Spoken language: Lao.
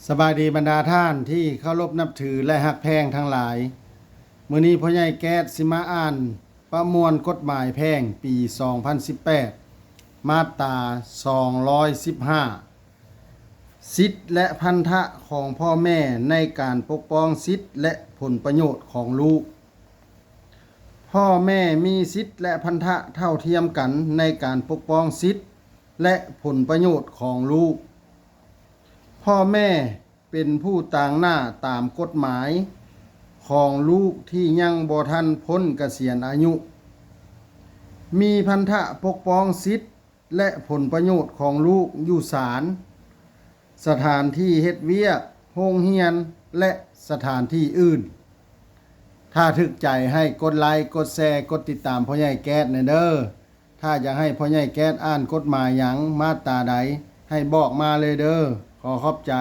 ສະບາຍດີບັນດາທ່ານທີ່ເຄົາລົບນັບຖື ແລະ ຮັກແພງທັງຫຼາຍ. ມື້ນີ້ພໍ່ໃຫຍ່ແກ້ດຊິມາອ່ານປະມວນກົດໝາຍແພ່ງປີສອງພັນສິບແປດ ມາດຕາສອງຮ້ອຍສິບຫ້າ ສິດ ແລະ ພັນທະຂອງພໍ່ແມ່ໃນການປົກປ້ອງສິດ ແລະ ຜົນປະໂຫຍດຂອງລູກ. ພໍ່ແມ່ມີສິດ ແລະ ພັນທະເທົ່າທຽມກັນໃນການປົກປ້ອງສິດ ແລະ ຜົນປະໂຫຍດຂອງລູກ. ພໍ່ແມ່ເປັນຜູ້ຕາງໜ້າຕາມກົດໝາຍຂອງລູກທີ່ຍັງບໍ່ທັນພົ້ນກະສຽນອາຍຸ, ມີພັນທະປົກປ້ອງສິດ ແລະ ຜົນປະໂຫຍດຂອງລູກຢູ່ສານ, ສະຖານທີ່ເຮັດວຽກ, ໂຮງຮຽນ ແລະ ສະຖານທີ່ອື່ນ. ຖ້າຖືກໃຈໃຫ້ກົດໄລ, ກົດແຊ, ກົດຕິດຕາມພໍ່ໃຫຍ່ແກ້ດແດ່ເດີ້. ຖ້າຢາກໃຫ້ພໍ່ໃຫຍ່ແກ້ດອ່ານກົດໝາຍຫຍັງ, ມາດຕາໃດ, ໃຫ້ບອກມາເລີຍເດີ້. ຂໍຂອບໃຈ.